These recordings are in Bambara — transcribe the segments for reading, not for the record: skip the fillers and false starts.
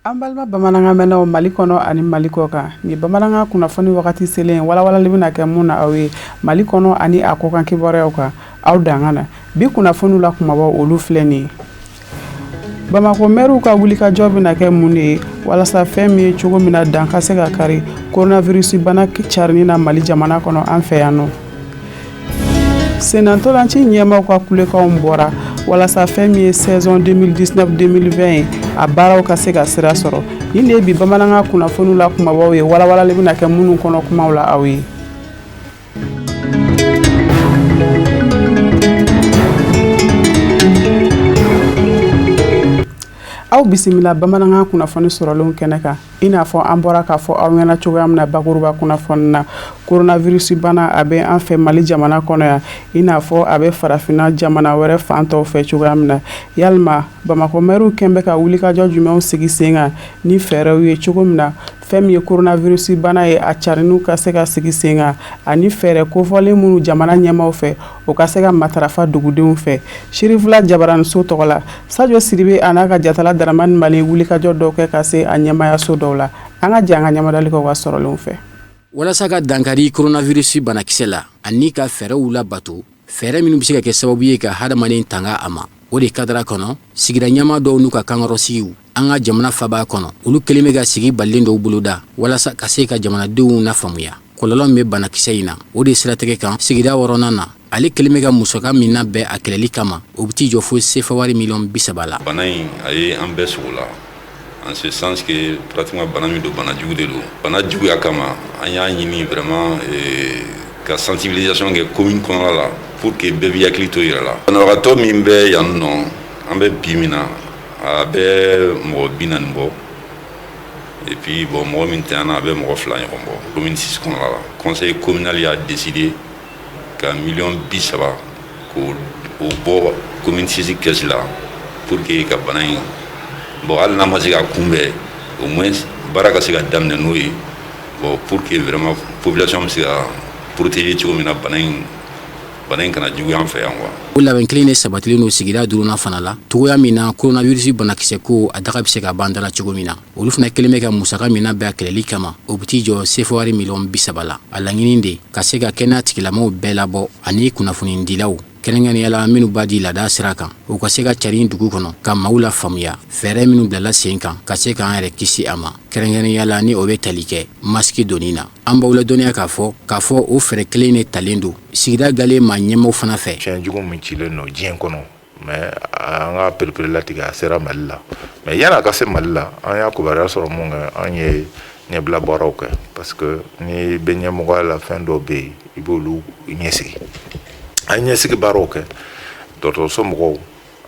An balima bamanankan mɛnnaw Mali kɔnɔ ani Mali kɔ kan, nin bamanankan kunnafoni wagati selen walawalali bɛna kɛ mun na aw ye Mali kɔnɔ ani a kɔkan kibaruyaw kan, aw danga na. Bi kunnafoniw la kumabaw olu filɛ nin ye. Bamakɔ mɛriw ka wulikajɔ bɛna kɛ mun de ye walasa fɛn min ye cogo min na dan ka se ka kari coronavirus bana carinni na Mali jamana kɔnɔ an fɛ yan nɔ. Sennantolanci ɲɛmaaw ka kulekanw bɔra walasa fɛn min ye saison 2019-2020 ye, a baaraw ka se ka sira sɔrɔ. Nin de ye bi bamanankan kunnafoniw la kumabaw ye, walawalali bɛna kɛ minnu kɔnɔ kumaw la aw ye. Aw bisimila bamanankan kunnafoni sɔrɔlenw kɛnɛ kan. I n'a fɔ an bɔra k'a fɔ aw ɲɛna cogoya min na bakuruba kunnafoni na, coronavirus bana a bɛ an fɛ Mali jamana kɔnɔ yan, i n'a fɔ a bɛ farafinna jamana wɛrɛ fan tɔw fɛ cogoya min na. Yalima Bamakɔ mɛriw kɛn bɛ ka wulikajɔ jumɛnw sigi sen kan ni fɛɛrɛw ye cogo min na fɛn min ye coronavirus bana ye, a carinniw ka se ka sigi sen kan, ani fɛɛrɛ kofɔlen minnu jamana ɲɛmaaw fɛ, o ka se ka matarafa dugudenw fɛ. Sirifila jabaraniso tɔgɔ la, Sajo Sidibe a n'a ka jatala Daramani Mali wulikajɔ dɔw kɛ ka se a ɲɛmaayaso dɔw la. An ka jɛ an ka ɲɛmadali kɛ u ka sɔrɔlenw fɛ. Walasa ka dankari coronavirus banakisɛ la ani ka fɛɛrɛw labato, fɛɛrɛ minnu bɛ se ka kɛ sababu ye ka hadamaden tanga a ma, o de kadara kɔnɔ, sigida ɲɛmaa dɔw n'u ka kankɔrɔsigiw an ka jamana faba kɔnɔ, olu kɛlen bɛ ka sigi balilen dɔw boloda walasa ka se ka jamanadenw lafaamuya kɔlɔlɔ min bɛ banakisɛ in na. O de siratigɛ kan, sigida wɔɔrɔnan na, ale kɛlen bɛ ka musaka min labɛn a kɛlɛli kama, o bɛ t'i jɔ fo sefa wari miliyɔn 30 la. Bana in, a ye an bɛɛ sogo la, en ce sens que pratiquement bana min don, bana jugu de don. Bana juguya kama, an y'a ɲini vraiment ka sensibilisation kɛ commune kɔnɔna la pour que bɛɛ b'i hakili to i yɛrɛ la. Banabagatɔ min bɛ yan nɔ, an bɛ bi min na, a bɛ mɔgɔ 40 bɔ. Et puis bon, mɔgɔ min tanyana, a bɛ mɔgɔ 2 ɲɔgɔn bɔ commune 6 kɔnɔna la. Conseil communal y'a décidé ka miliyɔn 30 k'o o bɔ commune 6 caisse la pour que ka bana in, bon, hali n'a ma se ka kunbɛn, au moins baara ka se ka daminɛ n'o ye, bon, pour que vraiment population bɛ se ka protéger cogo min na, bana in kana juguya an fɛ yan quoi. O labɛn kelen de sabatilen don sigida duurunan fana la, cogoya min na coronavirus banakisɛ ko a daga bɛ se ka ban da la cogo min na. Olu fana kɛlen bɛ ka musaka min labɛn a kɛlɛli kama, o bɛ t'i jɔ sefa wari miliyɔn 30 la. A laɲini de ka se ka kɛnɛya tigilamɔgɔw bɛɛ labɔ ani kunnafonidilaw, kɛrɛnkɛrɛnnenya la minnu b'a di laada sira kan, u ka se ka carin dugu kɔnɔ ka maaw la faamuya fɛɛrɛ minnu bilala sen kan ka se k'an yɛrɛ kisi a ma, kɛrɛnkɛrɛnnenya la ni o bɛ tali kɛ masiki donni na. An b'aw ladɔnniya k'a fɔ o fɛɛrɛ kelen de talen don sigida gale maa ɲɛmaaw fana fɛ. Fiɲɛ jugu min cilen don diɲɛ kɔnɔ, mais an ka perepere latigɛ, a sera Mali la. Mais yanni a ka se Mali la, an y'a kibaruya sɔrɔ mun kɛ, an ye ɲɛbila baaraw kɛ, parce que n'i bɛ ɲɛmɔgɔya la, fɛn dɔw bɛ yen, i b'olu ɲɛsigi. An ye ɲɛsigi baaraw kɛ, dɔgɔtɔrɔso mɔgɔw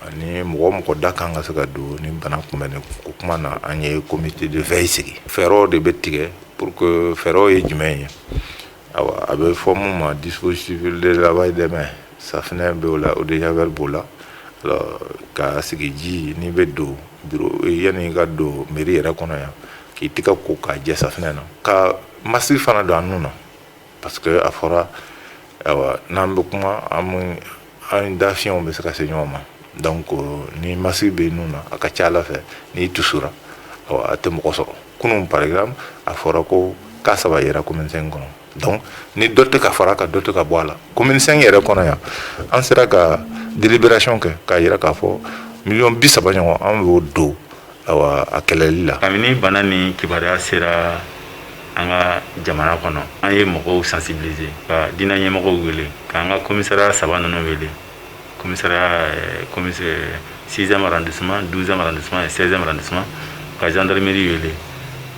ani mɔgɔ mɔgɔ da kan ka se ka don ni bana kunbɛnni ko kuma na. An ye comité de veille sigi. Fɛɛrɛw de bɛ tigɛ pour que, fɛɛrɛw ye jumɛn ye? Awa, a bɛ fɔ mun ma dispositif de lavage des mains, safinɛ b'o la, eau de javel b'o la. Alors ka sigi ji, n'i bɛ don bureau, yanni i ka don mairie yɛrɛ kɔnɔ yan, k'i tɛgɛ ko k'a jɛ safinɛ na, ka masque fana don an nun na, parce que a fɔra, awa, n'an bɛ kuma, an an da fiɲɛw bɛ se ka se ɲɔgɔn ma. Donc ni masque bɛ nun na, a ka ca ala fɛ, n'i tusura, awa, a tɛ mɔgɔ sɔrɔ. Kunun par exemple, a fɔra ko cas saba yera commune 5 kɔnɔ. Donc ni dɔ tɛ ka fara kan, dɔ tɛ ka bɔ a la. Commune 5 yɛrɛ kɔnɔ yan, an sera ka délibération kɛ k'a yira k'a fɔ miliyɔn 30 ɲɔgɔn, an b'o don, awa, a kɛlɛli la. Kabini bana ni kibaruya sera an ka jamana kɔnɔ, an ye mɔgɔw sensibiliser, ka diinɛ ɲɛmɔgɔw wele, k'an ka commissariat saba ninnu wele, commissariat commissaire 6e arrondissement, 12e arrondissement et 16e arrondissement, ka gendarmerie wele,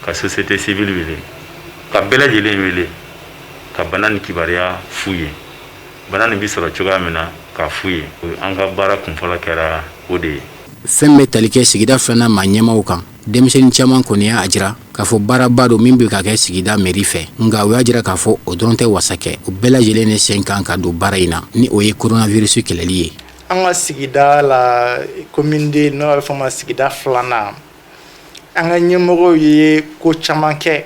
ka société civile wele, ka bɛɛ lajɛlen wele, ka bana ni kibaruya f'u ye, bana nin bɛ sɔrɔ cogoya min na, k'a f'u ye. An ka baara kunfɔlɔ kɛra o de ye. Fɛn bɛ tali kɛ sigida filanan maa ɲɛmaw kan, denmisɛnnin caman kɔni y'a jira k'a fɔ baaraba don min bɛ ka kɛ sigida mairie fɛ, nka u y'a jira k'a fɔ o dɔrɔn tɛ wasa kɛ. U bɛɛ lajɛlen de sen kan ka don baara in na, ni o ye coronavirus kɛlɛli ye. An ka sigida la, commune deux, n'o bɛ fɔ ma sigida filanan, an ka ɲɛmɔgɔw ye ko caman kɛ.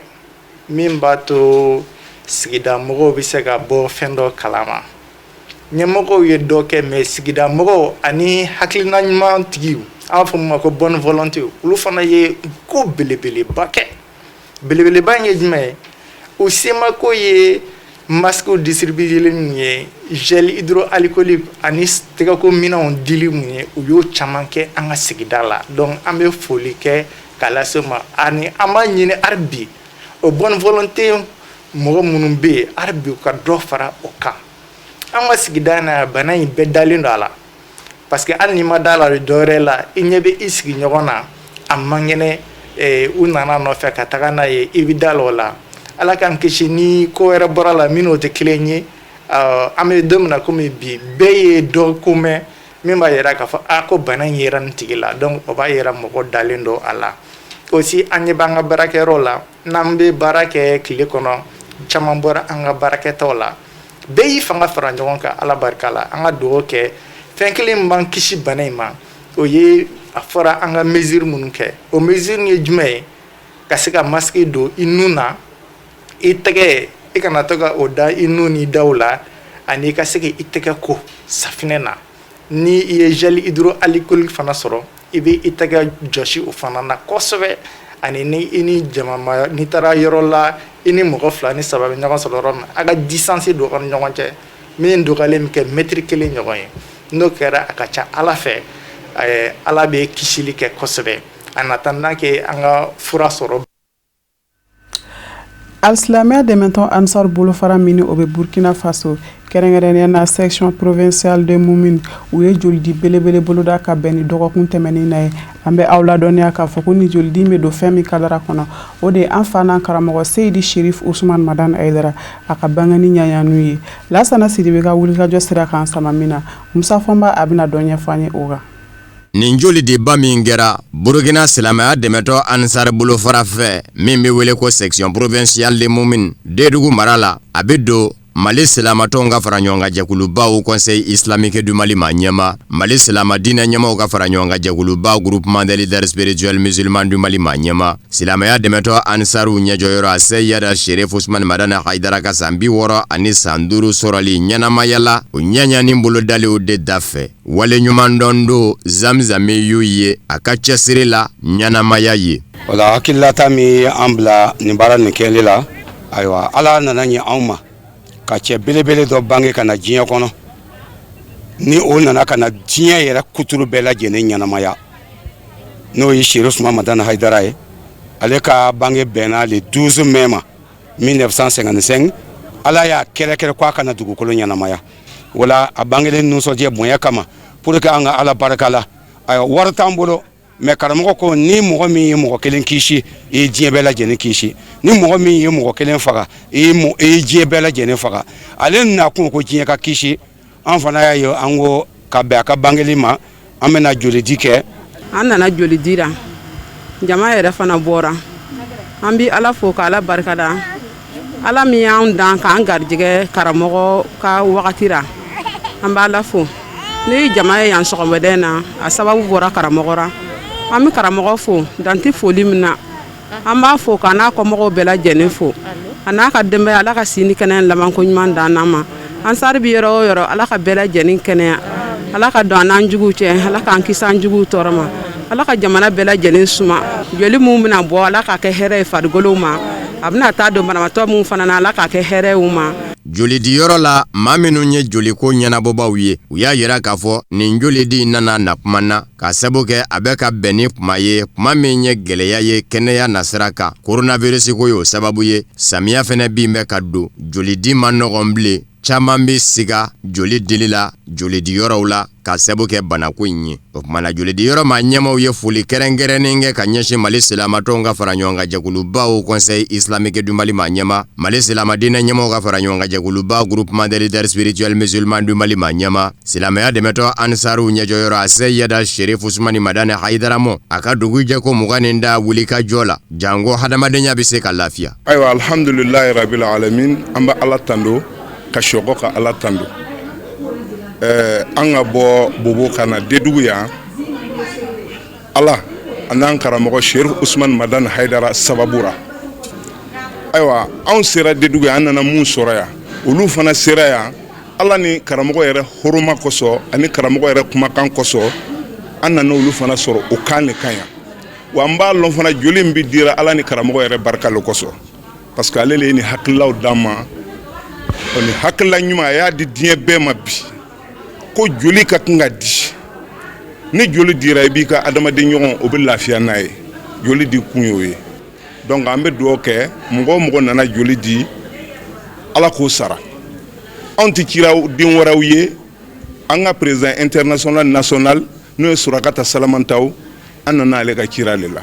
min b'a to sigida mɔgɔw bɛ se ka bɔ fɛn dɔ kalama. Ɲɛmɔgɔw ye dɔ kɛ, mais sigida mɔgɔw ani hakilina ɲuman tigiw, an b'a fɔ min ma ko bonne volonté, olu fana ye ko belebeleba kɛ. Belebeleba in ye jumɛn ye? U semako ye masques distribuer min ye, gel hydroalcoolique ani tɛgɛko minɛnw dili mun ye, u y'o caman kɛ an ka sigida la. Donc an bɛ foli kɛ k'a lase u ma, ani an b'a ɲini hali bi, o bonne volonté mɔgɔ minnu bɛ yen, hali bi u ka dɔ fara o kan. An ka sigida in na, bana in bɛɛ dalen don a la, parce que hali n'i ma da la dɔwɛrɛ la, i ɲɛ bɛ i sigiɲɔgɔn na, a man kɛnɛ, u nana nɔfɛ ka taga n'a ye, i bɛ da la o la. Ala k'an kisi ni ko wɛrɛ bɔra la min n'o tɛ kelen ye. An bɛ don min na komi bi, bɛɛ ye dɔ ko mɛn min b'a yira k'a fɔ a ko bana in yera nin tigi la. Donc o b'a yira mɔgɔ dalen don a la. Aussi, an ɲɛ b'an ka baarakɛyɔrɔ la, n'an bɛ baara kɛ tile kɔnɔ, caman bɔra an ka baarakɛtaw la. Bɛɛ y'i fanga fara ɲɔgɔn kan, Ala barika la. An ka dugawu kɛ. Fɛn kelen min b'an kisi bana in ma, o ye a fɔra an ka mesure minnu kɛ. O mesure ye jumɛn ye? Ka se ka masque don i nun na, i tɛgɛ, i kana to ka o da i nun ni daw la, ani i ka se i tɛgɛ ko safinɛ na. Ni i ye gel hydroalcoolique fana sɔrɔ, i bɛ i tɛgɛ jɔsi o fana na kosɛbɛ. Ani ni i ni jama, n'i taara yɔrɔ la, i ni mɔgɔ fila ni saba bɛ ɲɔgɔn sɔrɔ yɔrɔ min, a ka distance don aw ni ɲɔgɔn cɛ min dɔgɔyalen bɛ kɛ mɛtiri kelen ɲɔgɔn ye. N'o kɛra, a ka ca Ala fɛ, Ala bɛ kisili kɛ kosɛbɛ, en attendant que an ka fura sɔrɔ. Alisilamɛya dɛmɛtɔn Ansar bolofara min o bɛ Burkina Faso, kɛrɛnkɛrɛnnenya na section provinciale de Moumouni, u ye jolidi belebele boloda ka bɛn ni dɔgɔkun tɛmɛnen na ye. An bɛ aw ladɔnniya k'a fɔ ko ni jolidi bɛ don fɛn min kadara kɔnɔ, o de ye an fa n'an karamɔgɔ Seyidi Sherif Usman Madani Hayidara a ka bangeni ɲaɲanu ye. Lasana Sidibe ka wulikajɔ sera k'an sama min na, Musa Fɔnba a bɛna dɔ ɲɛfɔ an ye o kan. Nin jolidiba min kɛra Burukina silamɛya dɛmɛtɔn Ansar bolofara fɛ, min bɛ wele ko section provinciale de Moumouni Dédougou mara la, a bɛ don Mali silamatɔnw ka fara ɲɔgɔn kan jɛkuluba Haut Conseil islamique du Mali maa ɲɛma, Mali silama diinɛ ɲɛmaaw ka fara ɲɔgɔn kan jɛkuluba Groupement des leaders spirituels musulmans du Mali maa ɲɛma, silamɛya dɛmɛtɔn Ansaru ɲɛjɔyɔrɔ a Seyida Sherif Usman Madani Hayidara ka san 65 sɔrɔli ɲɛnamaya la, o ɲɛɲani bolodaliw de da fɛ. Wale ɲumandɔn don Zamzami y'u ye a ka cɛsiri la ɲɛnamaya ye. O la, hakililata min an bila nin baara nin kɛli la, ayiwa, Ala nana ɲɛ anw ma ka cɛ belebele dɔ bange ka na diɲɛ kɔnɔ, ni o nana ka na diɲɛ yɛrɛ kuturu bɛɛ lajɛlen ɲɛnamaya, n'o ye Sherif Usman Madani Hayidara ye. Ale ka bange bɛnna le 12 mai ma 1955. Ala y'a kɛrɛkɛrɛ ko a ka na dugukolo ɲɛnamaya. Wala a bangelen nisɔndiya bonya kama, pour que an ka Ala barika la. Ayiwa, wari t'an bolo, mais karamɔgɔ ko ni mɔgɔ min ye mɔgɔ kelen kisi, i ye diɲɛ bɛɛ lajɛlen kisi. Ni mɔgɔ min ye mɔgɔ kelen faga, i ye diɲɛ bɛɛ lajɛlen faga. Ale nakun ko diɲɛ ka kisi. An fana y'a ye, an ko ka bɛn a ka bangeli ma, an bɛna jolidi kɛ. An nana joli dira, jama yɛrɛ fana bɔra. An bɛ Ala fo ka Ala barikada, Ala min y'an dan k'an garijɛgɛ karamɔgɔ ka wagati ra. An b'a fo. Ni jama ye yan sɔgɔmada in na, a sababu bɔra karamɔgɔ ra. An bɛ karamɔgɔ fo danti foli min na. An b'a fo k'a n'a kɔmɔgɔw bɛɛ lajɛlen fo, a n'a ka denbaya. Ala ka si ni kɛnɛya labanko ɲuman d'an ma. An sari bɛ yɔrɔ o yɔrɔ, Ala ka bɛɛ lajɛlen kɛnɛya. Ala ka don an n'an juguw cɛ. Ala k'an kisi an juguw tɔɔrɔ ma. Ala ka jamana bɛɛ lajɛlen suma. Joli minnu bɛna bɔ, Ala k'a kɛ hɛrɛ ye farikolo ma. A bɛna taa don banabaatɔ minnu fana na, Ala k'a kɛ hɛrɛ u ma. Jolidiyɔrɔ la, maa minnu ye joliko ɲɛnabɔbaw ye, u y'a yira k'a fɔ nin jolidi nana na kuma na, k'a sabu kɛ a bɛ ka bɛn ni kuma ye, kuma min ye gɛlɛya ye kɛnɛya nasira kan. Coronavirus ko y'o sababu ye. Samiya fɛnɛ bin bɛ ka don, jolidi ma nɔgɔn bilen. Caman bɛ siga joli dili la jolidiyɔrɔw la ka sabu kɛ banako in ye. O tuma na, jolidiyɔrɔ maa ɲɛmaw ye foli kɛrɛnkɛrɛnnen kɛ ka ɲɛsin Mali silamatɔnw ka fara ɲɔgɔn kan jɛkuluba Haut Conseil islamique du Mali maa ɲɛma, Mali silamɛdiinɛ ɲɛmaw ka fara ɲɔgɔn kan jɛkuluba Groupement des leaders spirituels musulmans du Mali maa ɲɛma, silamɛya dɛmɛtɔ Ansaruw ɲɛjɔyɔrɔ a Seyida Sherif Usumani Madani Hayidara mɔ a ka dugujɛ ko 20 nin da wulikajɔ la, janko hadamadenya bɛ se ka lafiya. Ayiwa, alhamdulilayi rabil alamin, an bɛ Ala tando ka sɔgɔ ka Ala tando. An ka bɔ Bobo ka na Dedugu yan, Ala an'an karamɔgɔ Sherif Usman Madani Hayidara sababu ra. Ayiwa, anw sera Dedugu yan, an nana mun sɔrɔ yan, olu fana sera yan. Ala ni karamɔgɔ yɛrɛ horoma kosɔn ani karamɔgɔ yɛrɛ kumakan kosɔn, an nana olu fana sɔrɔ o kan de kan yan. Wa n b'a lɔn fana, joli min bɛ dira, Ala ni karamɔgɔ yɛrɛ barika le kosɔn, parce que ale le ye nin hakililaw d'an ma. O ni hakilila ɲuman, a y'a di diɲɛ bɛɛ ma bi ko joli ka kan ka di. Ni joli dira, i b'i ka adamaden ɲɔgɔn, o bɛ lafiya n'a ye. Joli di kun y'o ye. Donc an bɛ dugawu kɛ, mɔgɔ o mɔgɔ nana joli di, Ala k'o sara. Anw tɛ cira den wɛrɛw ye, an ka président international, national, n'o ye Surakata Salamantaw, an nana ale ka cira de la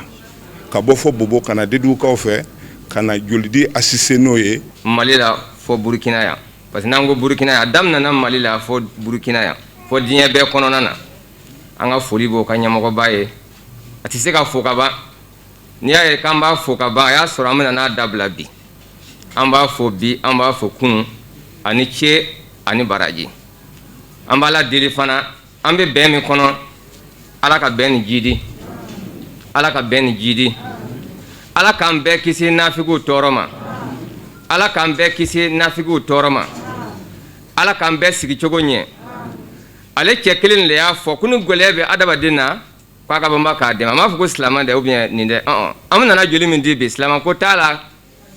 ka bɔ fɔ Bobo ka na Dedugukaw fɛ ka na jolidi assister n'o ye. Mali la fɔ Burukina yan, parce que n'an ko Burukina yan, a daminɛna Mali la fɔ Burukina yan, fɔ diɲɛ bɛɛ kɔnɔna na. An ka foli b'o ka ɲɛmɔgɔba ye, a tɛ se ka fo ka ban. N'i y'a ye k'an b'a fo ka ban, a y'a sɔrɔ an bɛna n'a dabila bi. An b'a fo bi, an b'a fo kunun, ani ce ani baraji. An b'a la deli fana, an bɛ bɛn min kɔnɔ, Ala ka bɛn ni jidi, Ala ka bɛn ni jidi. Ala k'an bɛɛ kisi nafigiw tɔɔrɔ ma, Ala k'an bɛɛ kisi nafigiw tɔɔrɔ ma, Ala k'an bɛɛ sigicogo ɲɛ. Ale cɛ kelen de y'a fɔ ko ni gɛlɛya bɛ adamaden na, k'a ka banba k'a dɛmɛ. A m'a fɔ ko silamɛ dɛ, ou bien nin dɛ. Ɔn, an nana joli min di bi, silamɛ ko t'a la,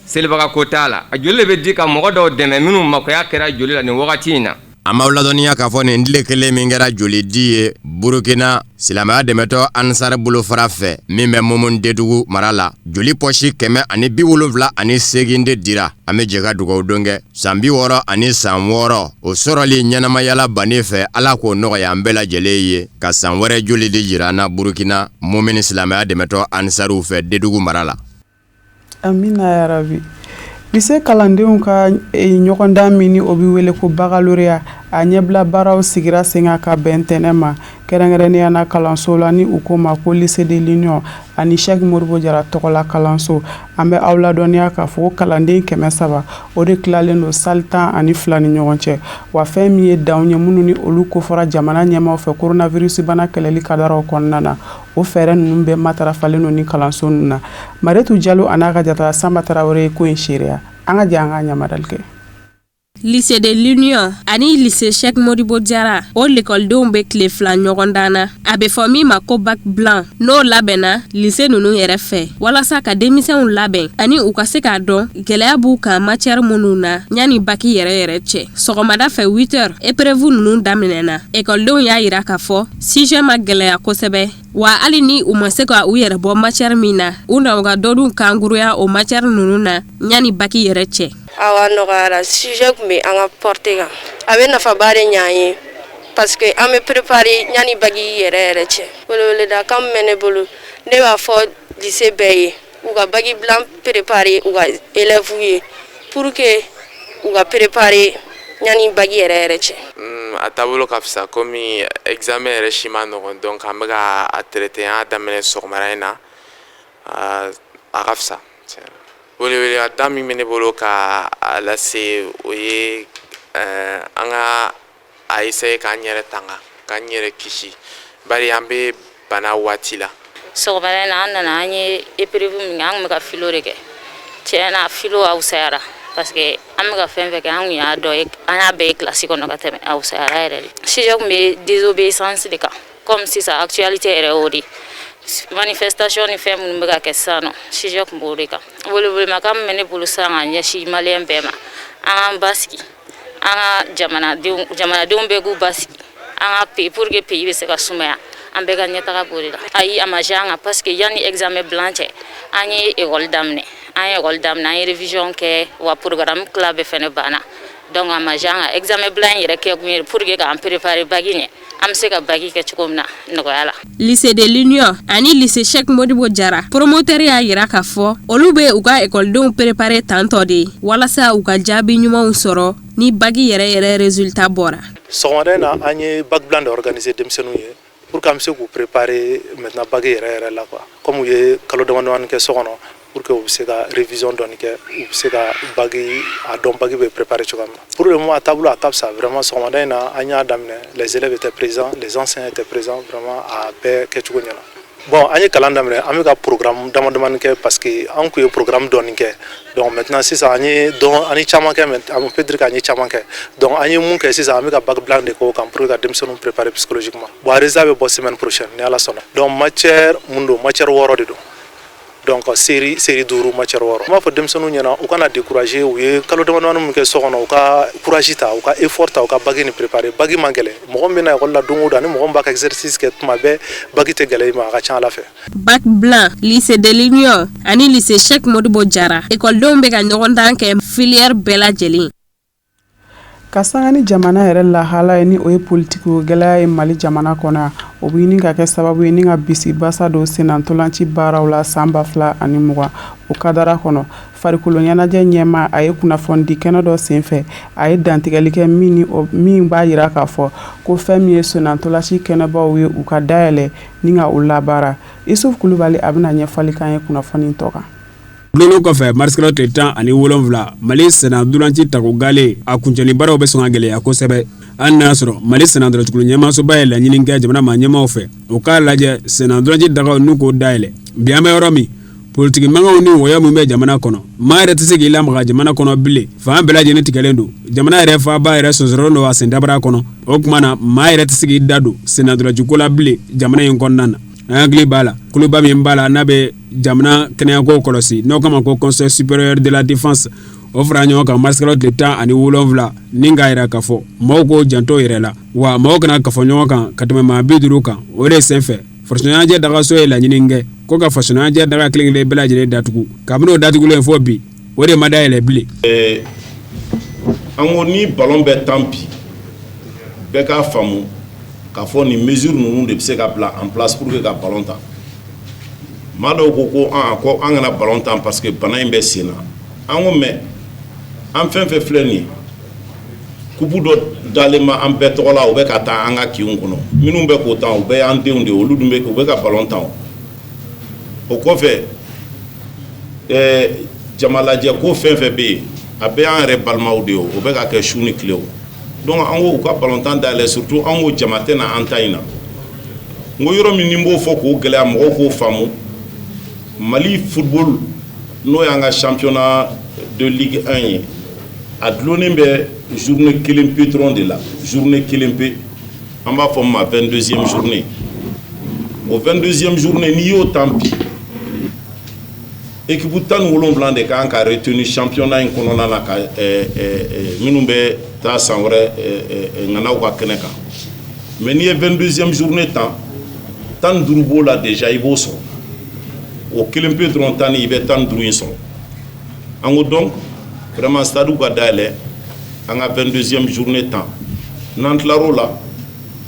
selibaga ko t'a la, a joli de bɛ di ka mɔgɔ dɔw dɛmɛ minnu makoya kɛra joli la nin wagati in na. An b'aw ladɔnniya k'a fɔ nin tile kelen min kɛra joli di ye Burukina silamɛya dɛmɛtɔ Ansar bolofara fɛ min bɛ Mumuni Dedugu mara la, joli pɔsi 178 de dira. An bɛ jɛ ka dugawu don kɛ san 66 o sɔrɔli ɲɛnamayala bannen fɛ, Ala k'o nɔgɔya an bɛɛ lajɛlen ye, ka san wɛrɛ joli di jira an na Burukina Mumuni silamɛya dɛmɛtɔ Ansariw fɛ Dedugu mara la. Amina yarabi. Lycée kalandenw ka ɲɔgɔndan min ni o bɛ wele ko baccalauréat, a ɲɛbila baaraw sigira sen kan ka bɛn tɛnɛ ma, kɛrɛnkɛrɛnnenya na kalanso la ni u ko ma ko Lycée de l'Union ani Cheikh Modibo Jara tɔgɔla kalanso. An bɛ aw ladɔnniya k'a fɔ ko kalanden 300, o de tilalen don salle 12 ni ɲɔgɔn cɛ. Wa fɛn min ye danw ye minnu ni olu kofɔra jamana ɲɛmaw fɛ coronavirus bana kɛlɛli kadaraw kɔnɔna na, o fɛɛrɛ ninnu bɛɛ matarafalen don ni kalanso ninnu na. Maretu Jalo a n'a ka jatala Sanba Tarawele ye ko in seereya. An ka jɛ an ka ɲamadali kɛ. Lycée de l'Union ani lycée Cheikh Modibo Diarra, o lekɔlidenw bɛ tile 2 ɲɔgɔndan na, a bɛ fɔ min ma ko bac blanc, n'o labɛnna lycée ninnu yɛrɛ fɛ walasa ka denmisɛnw labɛn ani u ka se k'a dɔn gɛlɛya b'u kan matière minnu na yanni bac yɛrɛ yɛrɛ cɛ. Sɔgɔmada fɛ 8 heures, épreuve ninnu daminɛna. Ekɔlidenw y'a jira k'a fɔ sujet ma gɛlɛya kosɛbɛ, wa hali ni u ma se ka u yɛrɛ bɔ matière min na, u na u ka dɔnniw kanguruya o matière ninnu na yanni bac yɛrɛ cɛ. Awa, nɔgɔyara. Sujet tun bɛ an ka portée kan. A bɛ nafaba de ɲɛ an ye, parce que an bɛ préparer yanni bac yɛrɛ yɛrɛ cɛ. Weleweleda kan min bɛ ne bolo, ne b'a fɔ lycée bɛɛ ye, u ka bac blanc préparer u ka élèves ye pour que u ka préparer yanni bac yɛrɛ yɛrɛ cɛ. A taabolo ka fisa, komi examen yɛrɛ si ma nɔgɔn, donc an bɛ ka a traiter. An y'a daminɛ sɔgɔmada in na, a ka fisa. Weleweleda min bɛ ne bolo ka a lase, o ye an ka a essayer k'an yɛrɛ tanga, k'an yɛrɛ kisi, bari an bɛ bana waati la. Sɔgɔmada in na, an nana, an ye épreuve min kɛ, an tun bɛ ka philo de kɛ. Tiɲɛ na, philo a wusayara, parce que an bɛ ka fɛn fɛn kɛ, an kun y'a dɔn, an y'a bɛɛ ye kilasi kɔnɔ ka tɛmɛ. A wusayara yɛrɛ de. Sujet tun bɛ désobéissance de kan, comme sisan actualité yɛrɛ y'o de, manifestation ni fɛn minnu bɛ ka kɛ sisan nɔ, sujet tun b'o de kan. Welewelemakan min bɛ ne bolo sisan ka ɲɛsin maliyɛn bɛɛ ma, an k'an basigi, an ka jamanadenw bɛɛ k'u basigi, an ka pays, pour que pays bɛ se ka sumaya, an bɛɛ ka ɲɛtaga b'o de la. Ayi, a ma an kan, parce que yanni examen blanc cɛ, an ye école daminɛ, an ye école daminɛ, an ye révision kɛ, wa programme tila bɛɛ fɛnɛ banna. Donc a ma an kan. Examen blanc in yɛrɛ kɛ kun ye pour que k'an préparer bac ɲɛ, an bɛ se ka bac kɛ cogo min na nɔgɔya la. Lycée de l'Union ani lycée Cheikh Modibo Jara promoteur y'a jira k'a fɔ olu bɛ u ka ekɔlidenw préparer tantɔ de walasa u ka jaabi ɲumanw sɔrɔ ni bac yɛrɛ yɛrɛ résultat bɔra. Sɔgɔmada in na, an ye bac blanc de organiser denmisɛnninw ye pour que an bɛ se k'u préparer maintenant bac yɛrɛ yɛrɛ la quoi. Comme u ye kalo dama damani kɛ so kɔnɔ, pour que u bɛ se ka révision dɔɔni kɛ, u bɛ se ka bac a dɔn, bac bɛ préparer cogoya min na. Pour le moment, a taabolo a ka fisa vraiment. Sɔgɔmada in na, an y'a daminɛ, les élèves étaient présents, les enseignants étaient présents, vraiment a bɛɛ kɛcogo ɲɛna. Bon, an ye kalan daminɛ, an bɛ ka programme dama damani kɛ parce que an tun ye programme dɔɔni kɛ. Donc maintenant sisan an ye dɔn, an ye caman kɛ, mais on peut dire qu'an ye caman kɛ. Donc an ye mun kɛ sisan, an bɛ ka bac blanc de k'o kan pour que ka denmisɛnninw préparer psychologiquement. Bon, a résultat bɛ bɔ semaine prochaine ni Ala sɔnna. Donc matière mun don, matière 6 de don. Donc série 5, matière 6. N b'a fɔ denmisɛnninw ɲɛna u kana décourager. U ye kalo damadamanin min kɛ so kɔnɔ, u ka courage ta, u ka effort ta, u ka bac nin préparer. Bac man gɛlɛn. Mɔgɔ min bɛ na ekɔli la don o don ani mɔgɔ min b'a ka exercice kɛ tuma bɛɛ, bac tɛ gɛlɛya i ma, a ka ca Ala fɛ. Bac blanc, lycée de l'Union ani lycée Cheikh Modibo Jara, ekɔlidenw bɛ ka ɲɔgɔndan kɛ filière bɛɛ lajɛlen. Ka sanga ni jamana yɛrɛ lahala ye, ni o ye politiki gɛlɛya ye Mali jamana kɔnɔ yan, o bɛ ɲini ka kɛ sababu ye ni ka bisibasa don sennantolanci baaraw la san 2020. O kadara kɔnɔ, farikolo ɲɛnajɛ ɲɛma, a ye kunnafonidi kɛnɛ dɔ senfɛ, a ye dantigɛli kɛ min b'a jira k'a fɔ ko fɛn min ye sennantolanci kɛnɛbaw ye, u ka dayɛlɛ ni ka u labaara. Isuf Kulubali, a bɛna ɲɛfɔli k'an ye kunnafoni tɔ kan. Dulonnen kɔfɛ marisikalo tile 17, Mali sennantolanci tako gale a kuncɛli baaraw bɛ sɔn ka gɛlɛya kosɛbɛ, hali n'a y'a sɔrɔ Mali sennantolacikulu ɲɛmaasoba ye laɲini kɛ jamana maa ɲɛmaaw fɛ, u k'a lajɛ sennantolanci dagaw n'u k'o dayɛlɛ. Bi an bɛ yɔrɔ min, politiki mankanw ni wɔyɔ min bɛ jamana kɔnɔ, maa yɛrɛ tɛ se k'i lamaga jamana kɔnɔ bilen. Fan bɛɛ lajɛlen tigɛlen don. Jamana yɛrɛ faaba yɛrɛ sonsorolen don a sen dabara kɔnɔ. O tuma na, maa yɛrɛ tɛ se k'i da don sennantolanciko la bilen jamana in kɔnɔna na. An hakili b'a la, kuluba min b'a la n'a bɛ jamana kɛnɛyako kɔlɔsi, n'o kama ko Conseil supérieur de la défense, o fara ɲɔgɔn kan marisikalo tile 17 ni k'a yira k'a fɔ maaw k'o janto yɛrɛ la, wa maaw kana kafo ɲɔgɔn kan ka tɛmɛ maa 50 kan. O de senfɛ, fasoɲɛnajɛ dagaso ye laɲini kɛ ko ka fasoɲɛnajɛ daga kelen kelen bɛɛ lajɛlen datugu. Kabini o datugulen fo bi, o de ma dayɛlɛ bilen. An ko ni ballon bɛ tan bi, bɛɛ k'a faamu k'a fɔ nin mesure ninnu de bɛ se ka bila en place pour que ka ballon tan. Maa dɔw ko ko an ko an kana ballon tan parce que bana in bɛ sen na. An ko mais an fɛn fɛn filɛ nin ye, coupe dɔ dalen ma an bɛɛ tɔgɔ la, u bɛ ka taa an ka kinw kɔnɔ. Minnu bɛ k'o tan, u bɛɛ y'an denw de ye, olu dun bɛ u bɛ ka ballon tan. O kɔfɛ, jamalajɛ ko fɛn fɛn bɛ yen, a bɛɛ y'an yɛrɛ balimaw de ye, o bɛ ka kɛ su ni tile. O donc an ko u ka ballon tan dayɛlɛ, surtout an ko jama tɛ na an ta in na. N ko yɔrɔ min ni n b'o fɔ k'o gɛlɛya mɔgɔw k'o faamu, Mali football, n'o y'an ka championnat de Ligue 1 ye, a dulonnen bɛ journée kelen pe dɔrɔn de la, journée kelen pe, an b'a fɔ min ma 22e journée. O 22e journée, n'i y'o tan bi, équipe 17 de kan ka retenir championnat in kɔnɔna na, ka minnu bɛ taa san wɛrɛ ŋanaw ka kɛnɛ kan. Mais n'i ye 22e journée tan, 15 b'o la déjà, i b'o sɔrɔ. O kelen pe dɔrɔn tan ni i bɛ 15 in sɔrɔ. An ko donc vraiment stade ka dayɛlɛ, an ka 22e journée tan. N'an tilar'o la,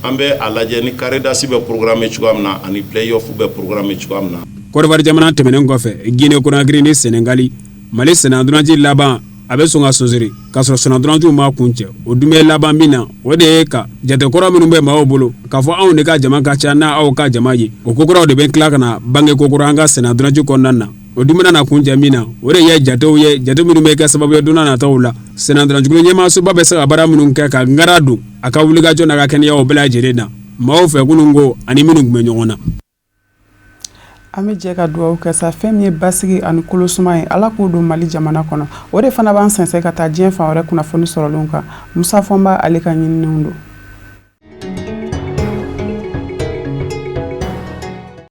an bɛ a lajɛ ni carré d'as bɛ programmer cogoya min na ani play-off bɛ programmer cogoya min na. Kɔdiwari jamana tɛmɛnen kɔfɛ, Guinée Conakry ni Senegali, Mali sennantolaci laban a bɛ sɔn ka sonsori k'a sɔrɔ sennantolaciw ma kuncɛ. O dun bɛ laban min na, o de ye ka jatekɔrɔ minnu bɛ maaw bolo k'a fɔ anw de ka jama ka ca n'a aw ka jama ye, o kokuraw de bɛ tila ka na bange kokura an ka sennantolaci kɔnɔna na. O dun bɛna na kuncɛ min na, o de ye jatew ye, jate minnu bɛ kɛ sababu ye don nataw la sennantolacikulu ɲɛmaasoba bɛ se ka baara minnu kɛ ka ngara don a ka wulikajɔ n'a ka kɛnɛyaw bɛɛ lajɛlen na maaw fɛ kunun ko ani minnu tun bɛ ɲɔgɔn na. An bɛ jɛ ka dugawu kɛ sa, fɛn min ye basigi ani kolosuma ye, Ala k'o don Mali jamana kɔnɔ. O de fana b'an sɛnsɛn ka taa diɲɛ fan wɛrɛ kunnafoni sɔrɔlenw kan. Musa Fɔnba, ale ka ɲininiw don.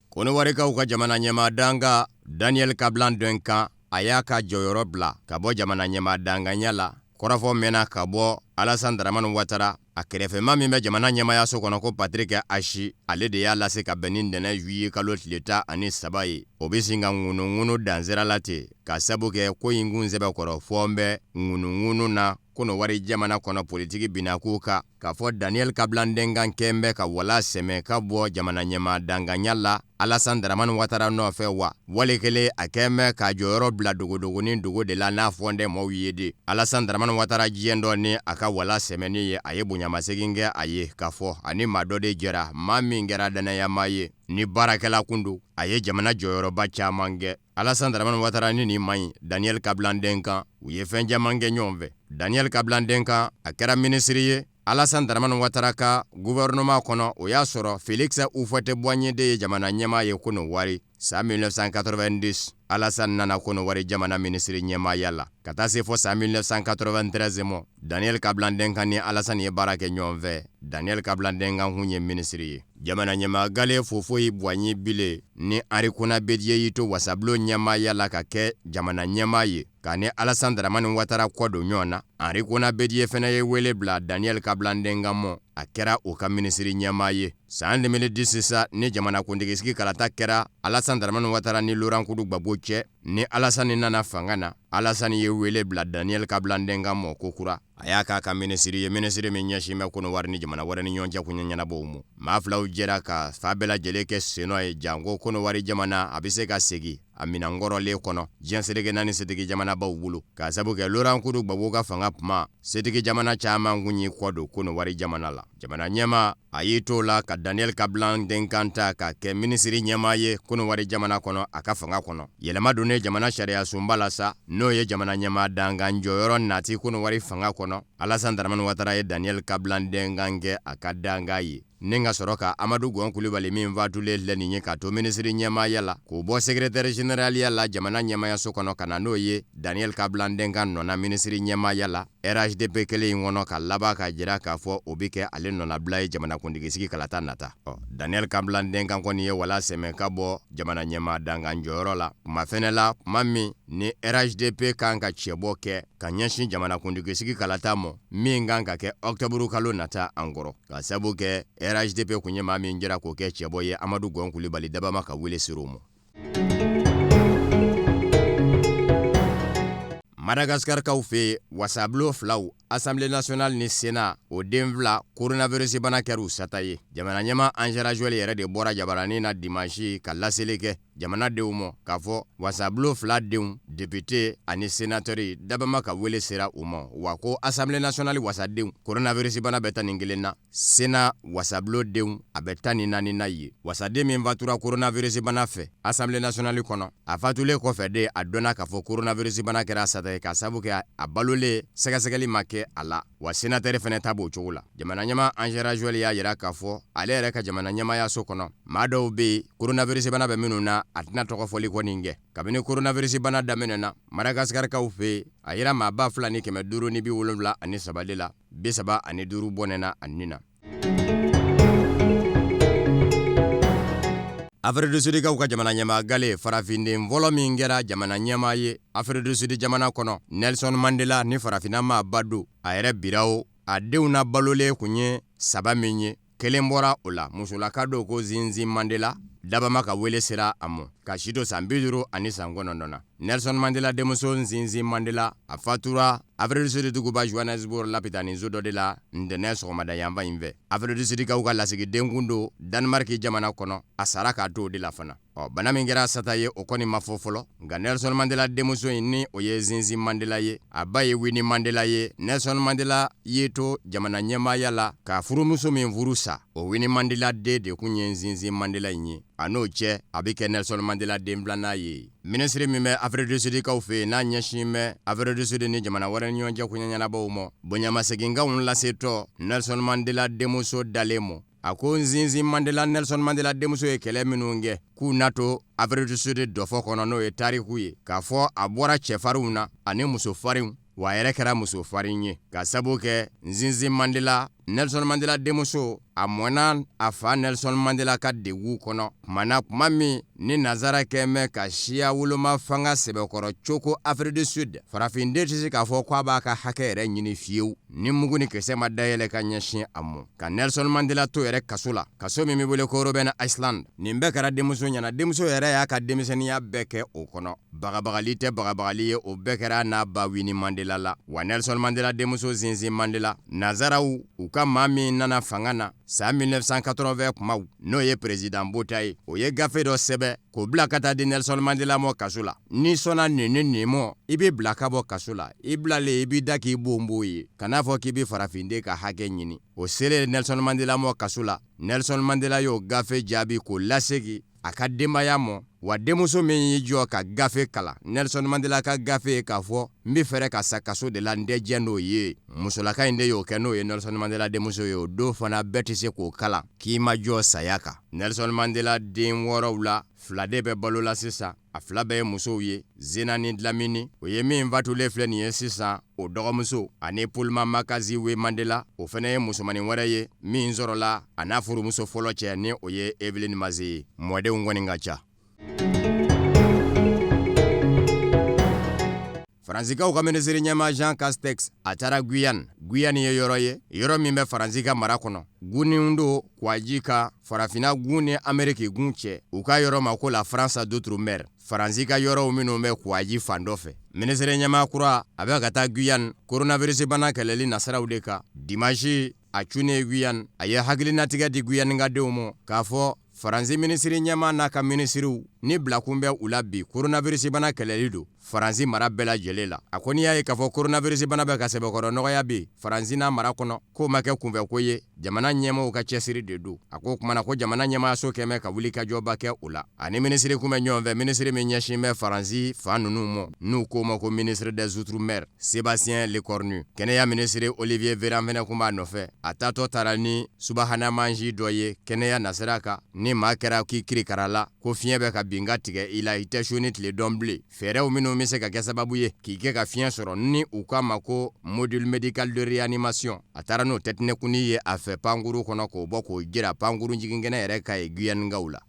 Kɔnɔwarikaw ka jamana ɲɛmaa dankan Daniel Kablan Duncan, a y'a ka jɔyɔrɔ bila ka bɔ jamana ɲɛmaa danganya la. Kɔrɔfɔ mɛnna ka bɔ Alassane Dramane Ouattara a kɛrɛfɛma min bɛ jamana ɲɛmayaso kɔnɔ ko Patrick Achi, ale de y'a lase ka bɛn ni ntɛnɛn juillet kalo tile 13 ye. O bɛ sin ka ŋunuŋunu dansira la ten ka sabu kɛ ko in kun sɛbɛkɔrɔ fɔ n bɛ ŋunuŋunu na Kɔnɔwari jamana kɔnɔ politiki binakun kan, k'a fɔ Daniel Kablan Duncan kɛn bɛ ka wala sɛmɛ ka bɔ jamana ɲɛmaa danganya la Alassane Dramane Ouattara nɔfɛ wa wale kelen a kɛn bɛ k'a jɔyɔrɔ bila dogodogonin dogo de la n'a fɔ tɛ maaw ye de. Alassane Dramane Ouattara diɲɛ dɔ ni a ka wala sɛmɛni ye, a ye bonyamasegin kɛ a ye k'a fɔ ani maa dɔ de jɛra, maa min kɛra dannayamaa ye ni baarakɛla kun don, a ye jamana jɔyɔrɔba caman kɛ. Alassane Dramane Ouattara ni nin maa in Daniel Kablan Duncan, u ye fɛn caman kɛ ɲɔgɔn fɛ. Daniel Kablan Duncan, a kɛra minisiri ye. Alassane Dramane Ouattara ka gouvernement kɔnɔ, o y'a sɔrɔ Félix Houphouët-Boigny de ye jamana ɲɛmaa ye Kɔnɔwari. San 1990, Alassane nana Kɔnɔwari jamana minisiri ɲɛmaaya la ka taa se fɔ san 1993 mɔ. Daniel Kablan Duncan ni Alassane ye baara kɛ ɲɔgɔn fɛ. Daniel Kablan Duncan kun ye minisiri ye. Jamana ɲɛmaa gale Houphouët Boigny bilen ni Henri Konan Bédié y'i to wasabulon ɲɛmaaya la ka kɛ jamana ɲɛmaa ye, k'a ni Alassane Dramane Ouattara kɔ don ɲɔgɔn na. Henri Konan Bédié fɛnɛ ye wele bila Daniel Kablan Duncan mɔ, a kɛra o ka minisiri ɲɛmaa ye. San 2010 sisan, ni jamanakuntigisigi kalata kɛra Alassane Dramane Ouattara ni Laurent Koudou Gbagbo cɛ, ni Alassane nana fanga na, Alassane ye wele bila Daniel Kablan Duncan mɔ ko kura. A y'a k'a ka minisiri ye, minisiri min ɲɛsin bɛ Kɔnɔwari ni jamana wɛrɛ ni ɲɔgɔn cɛ koɲɛ ɲɛnabɔw ma. Maa filaw jɛra ka fa bɛɛ lajɛlen kɛ sennɔ ye, janko Kɔnɔwari jamana a bɛ se ka segin a minɛnkɔrɔlen kɔnɔ diɲɛ seleke naani setigi jamanabaw bolo, k'a sabu kɛ Laurent Koudou Gbagbo ka fanga kuma, setigi jamana caman kun y'i kɔ don Kɔnɔwari jamana la. Jamana ɲɛmaa a y'i t'o la ka Daniel Kablan Duncan ta ka kɛ minisiri ɲɛmaa ye Kɔnɔwari jamana kɔnɔ a ka fanga kɔnɔ. Yɛlɛma donnen jamana sariya sunba la sa, n'o ye jamana ɲɛmaa dankan jɔyɔrɔ nati Kɔnɔwari fanga kɔnɔ, Alassane Dramane Ouattara ye Daniel Kablan Duncan kɛ a ka dankan ye, ni ka sɔrɔ ka Amadu Gɔn Kulubali min fatulen filɛ nin ye k'a to minisiri ɲɛmaaya la, k'o bɔ secrétaire généraliya la jamana ɲɛmaayaso kɔnɔ ka na n'o ye Daniel Kablan Duncan nɔ na minisiri ɲɛmaaya la RHDP kelen in kɔnɔ, ka laban k'a jira k'a fɔ o bɛ kɛ ale nɔnabila ye jamanakuntigisigi kalata nata. Ɔ, Daniel Kablan Duncan kɔni ye wala sɛmɛ ka bɔ jamana ɲɛmaa dankan jɔyɔrɔ la kuma fɛnɛ la, kuma min ni RHDP kan ka cɛbɔ kɛ ka ɲɛsin jamanakuntigisigi kalata mɔ min kan ka kɛ ɔkutɔburu kalo nata an kɔrɔ, ka sabu kɛ RHDP kun ye maa min jira k'o kɛ cɛbɔ ye, Amadu Gɔn Kulubali dabama ka wele ser'o ma. Madagaskarikaw fɛ yen, wasabulon filaw, Assemblée nationale ni Sénat, o den fila coronavirus bana kɛra u sata ye. Jamana ɲɛmaa Andry Rajoelina yɛrɛ de bɔra jabaranin na dimanche ka laseli kɛ jamanadenw ma k'a fɔ wasabulon fila denw, député ani sénateur, dabama ka wele sera u ma, wa ko Assemblée nationale wasadenw coronavirus bana bɛ 11 na, Sénat wasabulon denw a bɛ 14 na ye. Wasaden min fatura coronavirus bana fɛ Assemblée nationale kɔnɔ, a fatulen kɔfɛ de a dɔnna k'a fɔ coronavirus bana kɛra a sata ye, k'a sabu kɛ a balolen sɛgɛsɛgɛli ma kɛ a la, wa sénateur fɛnɛ ta b'o cogo la. Jamana ɲɛmaa Andry Rajoelina y'a jira k'a fɔ ale yɛrɛ ka jamana ɲɛmaayaso kɔnɔ, maa dɔw bɛ yen coronavirus bana bɛ minnu na, a tɛna tɔgɔ fɔli kɔni kɛ. Kabini coronavirus bana daminɛna Madagaskarikaw fɛ yen, a yera maa 2573 de la, 35 bɔnɛna a ni na. Afrique du Sud kaw ka jamana ɲɛmaa gale, farafinden fɔlɔ min kɛra jamana ɲɛmaa ye Afrique du Sud jamana kɔnɔ, Nelson Mandela, ni farafinna maaba don, a yɛrɛ bira o, a denw na balolen kun ye saba min ye, kelen bɔra o la, musolaka don ko Zinzi Mandela, dabama ka wele sera a ma ka si to san 50 ani san 9 na. Nelson Mandela denmuso Zinzi Mandela, a fatura Afrique du Sud duguba Johannesburg lapitaniso dɔ de la ntɛnɛn sɔgɔmada yanfan in fɛ. Afrique du Sud kaw ka lasigiden kun don Danemark jamana kɔnɔ, a sara k'a to o de la fana. Ɔ, bana min kɛra sata ye, o kɔni ma fɔ fɔlɔ, nka Nelson Mandela denmuso in, ni o ye Zinzi Mandela ye, a ba ye Winnie Mandela ye. Nelson Mandela ye to jamana ɲɛmaaya la ka furumuso min furu sa, o Winnie Mandela den de kun ye Zinzi Mandela in ye. A n'o cɛ, a bɛ kɛ Nelson Mandela den filanan ye. Minisiri min bɛ Afrique du Sud kaw fɛ yen, n'a ɲɛsin bɛ Afrique du Sud ni jamana wɛrɛ ni ɲɔgɔn cɛ koɲɛ ɲɛnabɔw ma, bonyamaseginkanw lasetɔ Nelson Mandela denmuso dalen mɔ, a ko Zinzi Mandela, Nelson Mandela denmuso, ye kɛlɛ minnu kɛ k'u n'a to Afrique du Sud dɔfɔ kɔnɔ, n'o ye tariku ye k'a fɔ a bɔra cɛfarinw na ani musofarinw, wa a yɛrɛ kɛra musofarin ye, ka sabu kɛ Zinzi Mandela, Nelson Mandela denmuso, a mɔnna a fa Nelson Mandela ka degun kɔnɔ tuma na, kuma min ni nazara kɛn bɛ ka siya woloma fanga sɛbɛkɔrɔ coko Afrique du Sud, farafinden tɛ se k'a fɔ k'a b'a ka hakɛ yɛrɛ ɲini fiyewu ni mugu ni kisɛ ma dayɛlɛ ka ɲɛsin a ma, ka Nelson Mandela to yɛrɛ kaso la, kaso min bɛ wele ko Robben Island. Nin bɛɛ kɛra denmuso ɲɛna. Denmuso yɛrɛ y'a ka denmisɛnninya bɛɛ kɛ o kɔnɔ. Bagabagali tɛ bagabagali ye, o bɛɛ kɛra n'a ba Winnie Mandela la. Wa Nelson Mandela denmuso Zinzi Mandela, nazaraw u ka maa min nana fanga na san 1980 kumaw, n'o ye président Botha ye, o ye gafe dɔ sɛbɛn k'o bila ka taa di Nelson Mandela mɔ kaso la: n'i sɔnna nin ni nin mɔ, i bɛ bila ka bɔ kaso la, i bilalen i b'i da k'i bonbon ye, kan'a fɔ k'i bɛ farafinden ka hakɛ ɲini. O selen Nelson Mandela mɔ kaso la, Nelson Mandela y'o gafe jaabi k'o lasegi. a ka denbaya mɔ. Wa denmuso min y'i jɔ ka gafe kalan, Nelson Mandela ka gafe ye, k'a fɔ n bɛ fɛɛrɛ ka sa kaso de la, n tɛ jɛn n'o ye, musolaka in de y'o kɛ, n'o ye Nelson Mandela denmuso ye. O don fana bɛɛ tɛ se k'o kalan k'i ma jɔ saya kan. Nelson Mandela den wɔɔrɔw la, fila de bɛ balo la sisan, a fila bɛɛ ye musow ye, Zenani Dlamini, o ye min fatulen filɛ nin ye sisan, o dɔgɔmuso, ani Puluma Makaziwe Mandela, o fana ye musomannin wɛrɛ ye min sɔrɔla a n'a furumuso fɔlɔ cɛ, ni o ye Evelyn Mase ye. Mɔdenw kɔni ka ca. Faransikaw ka minisiri ɲɛmaa Jean Castex, a taara Guyane. Guyane ye yɔrɔ ye, yɔrɔ min bɛ Faransi ka mara kɔnɔ, gunnin don kwaji kan Farafinna gun ni Ameriki gun cɛ. U ka yɔrɔ ma ko la France d'outre-mer, Faransi ka yɔrɔw minnu bɛ kwaji fan dɔ fɛ. Minisiri ɲɛmaa kura, a bɛ ka taa Guyane coronavirus bana kɛlɛli nasiraw de kan. Dimanche a cunnen Guyane, a ye hakilinatigɛ di Guyane ka denw ma k'a fɔ Faransi minisiri ɲɛmaa n'a ka minisiriw ni bilakun bɛ u la bi, coronavirus bana kɛlɛli don Faransi mara bɛɛ lajɛlen la. A ko n'i y'a ye k'a fɔ coronavirus bana bɛ ka sɛbɛkɔrɔ nɔgɔya bi Faransi n'a mara kɔnɔ, k'o ma kɛ kunfɛko ye, jamana ɲɛmaaw ka cɛsiri de don. A ko o tuma na ko jamana ɲɛmaayaso kɛmɛ ka wulikajɔba kɛ o la. Ani minisiri kun bɛ ɲɔgɔn fɛ, minisiri min ɲɛsin bɛ Faransi fan ninnu ma, n'u k'o ma ko ministre des outre-mer Sébastien Lecornu. Kɛnɛya minisiri Olivier Véran fɛnɛ kun b'a nɔfɛ. A taatɔ taara ni subahana mansin dɔ ye kɛnɛya nasira kan, ni maa kɛra k'i kirikara la ko fiɲɛ bɛ ka bin ka tigɛ i la, i tɛ su ni tile dɔn bilen, fɛɛrɛw minnu bɛ se ka kɛ sababu ye k'i kɛ ka fiɲɛ sɔrɔ, ni u k'a ma ko module médical de réanimation. A taara n'o tɛtinɛkunni ye a fɛ pankuru kɔnɔ, k'o bɔ k'o jira pankuru jiginkɛnɛ yɛrɛ kan yen Guyanekaw la.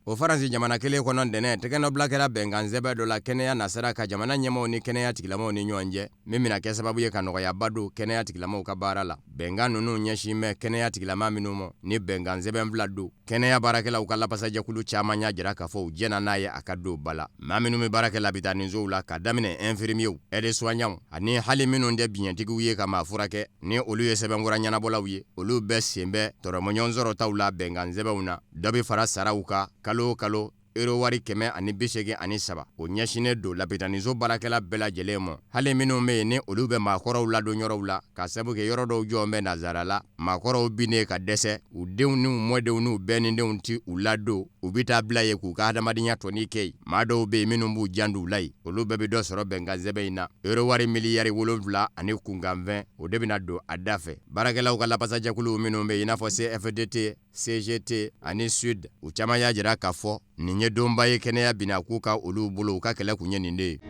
O Faransi jamana kelen kɔnɔ, ntɛnɛn tɛgɛnɔbila kɛra bɛnkan sɛbɛn dɔ la kɛnɛya nasira kan jamana ɲɛmaaw ni kɛnɛya tigilamaw ni ɲɔgɔn cɛ, min bɛna kɛ sababu ye ka nɔgɔyaba don kɛnɛya tigilamaw ka baara la. Bɛnkan ninnu ɲɛsin bɛ kɛnɛya tigilama minnu ma, ni bɛnkan sɛbɛn fila don, kɛnɛya baarakɛlaw ka lapasajɛkulu caman y'a jira k'a fɔ u jɛnna n'a ye a ka don ba la. Maa minnu bɛ baara kɛ labitanisow la, ka daminɛ infirmiers, aides-soignants, ani hali minnu tɛ biɲɛtigiw ye ka maa furakɛ, ni olu ye sɛbɛnfura ɲɛnabɔlaw ye, olu bɛɛ sen bɛ tɔrɔmɔɲɔgɔn sɔrɔtaw la bɛnkan sɛbɛnw na. Dɔ bɛ fara saraw kan kalo o kalo, euro wari 183, o ɲɛsinnen don lapitaniso baarakɛla bɛɛ lajɛlen ma, hali minnu bɛ yen ni olu bɛ maakɔrɔw ladon yɔrɔw la, ka sabu kɛ yɔrɔ dɔw jɔlen bɛ nansara la, maakɔrɔw binnen ka dɛsɛ, u denw n'u mɔdenw n'u bɛnnidenw tɛ u ladon, u bɛ taa bila yen k'u ka hadamadenya tɔnin kɛ yen. Maa dɔw bɛ yen minnu b'u janto u la yen, olu bɛɛ bɛ dɔ sɔrɔ bɛnkan sɛbɛn in na. Euro wari miliyari 7 ani kunkanfɛn, o de bɛna don a da fɛ. Baarakɛlaw ka lapasajɛkuluw minnu bɛ yen, i n'a fɔ CFDT, CGT ani SUD, u caman y'a jira k'a fɔ nin ye donba ye kɛnɛya binna k'u ka olu bolo, u ka kɛlɛ kun ye nin de ye.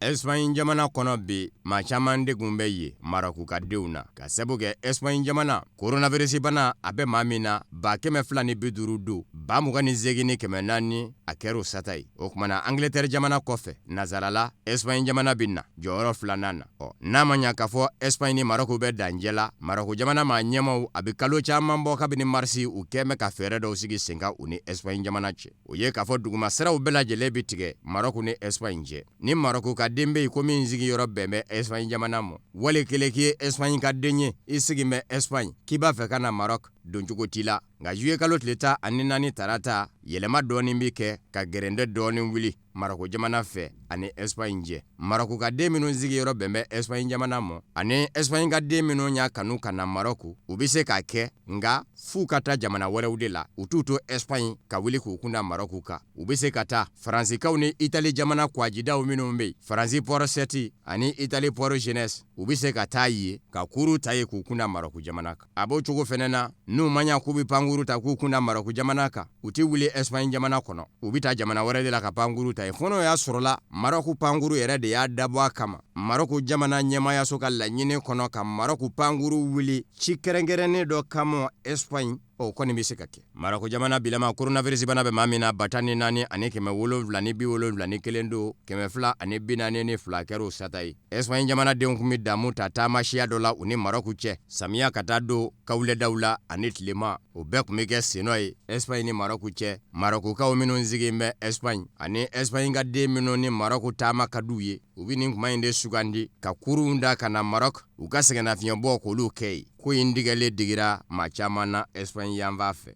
Espagne jamana kɔnɔ bi, maa caman degun bɛ yen Marɔku ka denw na, ka sabu kɛ Espagne jamana coronavirus bana a bɛ maa min na 250 don, 28,400 a kɛra o sata ye. O tuma na Angleterre jamana kɔfɛ, nansarala Espagne jamana bɛ na jɔyɔrɔ filanan na. Ɔ n'a ma ɲa k'a fɔ Espagne ni Marɔku bɛ dancɛ la, Marɔku jamana maa ɲɛmaaw a bɛ kalo caman bɔ kabini marisi, u kɛn bɛ ka fɛɛrɛ dɔw sigi sen kan u ni Espagne jamana cɛ. O ye k'a fɔ duguma siraw bɛɛ lajɛlen bɛ tigɛ Marɔku ni Espagne cɛ. Ni Marɔku ka den bɛ yen ko min sigiyɔrɔ bɛn bɛ Espagne jamana ma, wali kelen k'i ye Espagne ka den ye, i sigin bɛ Espagne, k'i b'a fɛ ka na Marɔku, doncogo t'i la. Nka juillet kalo tile 14 tarata, yɛlɛma dɔɔnin bɛ kɛ ka gɛrɛntɛ dɔɔnin wuli Marɔku jamana fɛ ani Espagne cɛ. Marɔku ka den minnu sigiyɔrɔ bɛn bɛ Espagne jamana ma ani Espagne ka den minnu y'a kanu ka na Marɔku, u bɛ se k'a kɛ, nka f'u ka taa jamana wɛrɛw de la. U t'u to Espagne ka wuli k'u kun da Marɔku kan. U bɛ se ka taa Faransikaw ni Itali jamana kwajidaw minnu bɛ yen, Faransi port Sète ani Itali port Gênes, u bɛ se ka taa yen ka kurun ta yen k'u kun da Marɔku jamana kan. A b'o cogo fɛnɛ na, n'u ma ɲa k'u bɛ pankuru ta k'u kun da Marɔku jamana kan, u tɛ wuli Espagne jamana kɔnɔ, u bɛ taa jamana wɛrɛ de la ka pankuru ta yen, fo n'o y'a sɔrɔla Marɔku pankuru yɛrɛ de y'a dabɔ a kama. Marɔku jamana ɲɛmaayaso ka laɲini kɔnɔ ka Marɔku pankuru wuli ci kɛrɛnkɛrɛnnen dɔ kama Espagne, o kɔni bɛ se ka kɛ. Marɔku jamana bilama coronavirus bana bɛ maa min na, 14,771 don, 242 kɛra o sata ye. Espagne jamanadenw tun bɛ damu ta taamasiya dɔ la u ni Marɔku cɛ, samiya ka taa don kawulɛdaw la ani tilema, o bɛɛ tun bɛ kɛ sennɔ ye Espagne ni Marɔku cɛ. Marɔkukaw minnu sigilen bɛ Espagne ani Espagne ka den minnu ni Marɔku taama ka d'u ye, u bɛ nin kuma in de sugandi ka kurunw da ka na Marɔku, u ka sɛgɛnnafiɲɛbɔ k'olu kɛ yen. Ko in tigɛlen digira maa caman na Espagne yanfan fɛ.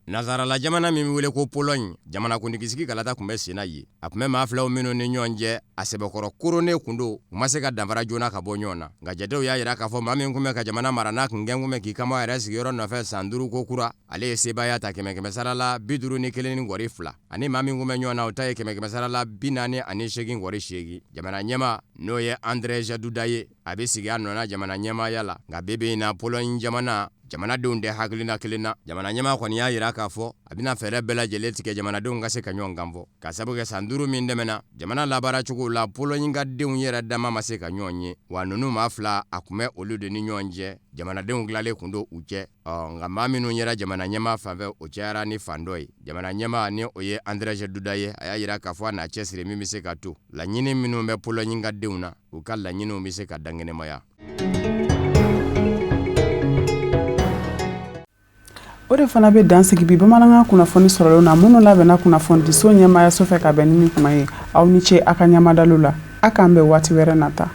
Nansarala jamana min bɛ wele ko Pologne, jamanakuntigisigi kalata tun bɛ senna yen. A tun bɛ maa filaw minnu ni ɲɔgɔn cɛ, a sɛbɛkɔrɔ koronnen tun don, u ma se ka danfara joona ka bɔ ɲɔgɔn na. Nka jatew y'a jira k'a fɔ maa min tun bɛ ka jamana mara n'a tun kɛn bɛ k'i kanbɔ a yɛrɛ sigiyɔrɔ nɔfɛ san 5 ko kura, ale ye sebaaya ta kɛmɛ sara la 51.2, ani maa min tun bɛ ɲɔgɔn na, o ta ye kɛmɛ sara la 48.8. Jamana ɲɛmaa, n'o ye Andrzej Duda ye, a bɛ sigi a nɔ na jamana ɲɛmaaya la. Nka bi bi in na, Pologne jamana jamanadenw tɛ hakilina kelen na. Jamana ɲɛmaa kɔni y'a jira k'a fɔ a bɛna fɛɛrɛ bɛɛ lajɛlen tigɛ jamanadenw ka se ka ɲɔgɔn kan fɔ, ka sabu kɛ san 5 min tɛmɛna jamana labaaracogo la, Pologne ka denw yɛrɛ dama ma se ka ɲɔgɔn ye. Wa ninnu maa fila, a tun bɛ olu de ni ɲɔgɔn cɛ, jamanadenw tilalen tun don u cɛ. Ɔ nka maa minnu yera jamana ɲɛmaa fanfɛ, o cayara ni fan dɔ ye. Jamana ɲɛmaa, ni o ye Andrzej Duda ye, a y'a jira k'a fɔ a n'a cɛsiri min bɛ se ka to laɲini minnu bɛ Pologne ka denw na, u ka laɲiniw bɛ se ka dankɛnɛmaya. O de fana bɛ dan sigi bi bamanankan kunnafoni sɔrɔlenw na, minnu labɛnna kunnafonidiso ɲɛmaayaso fɛ ka bɛn ni nin kuma ye. Aw ni ce a ka ɲamadalo la. A k'an bɛn waati wɛrɛ nata.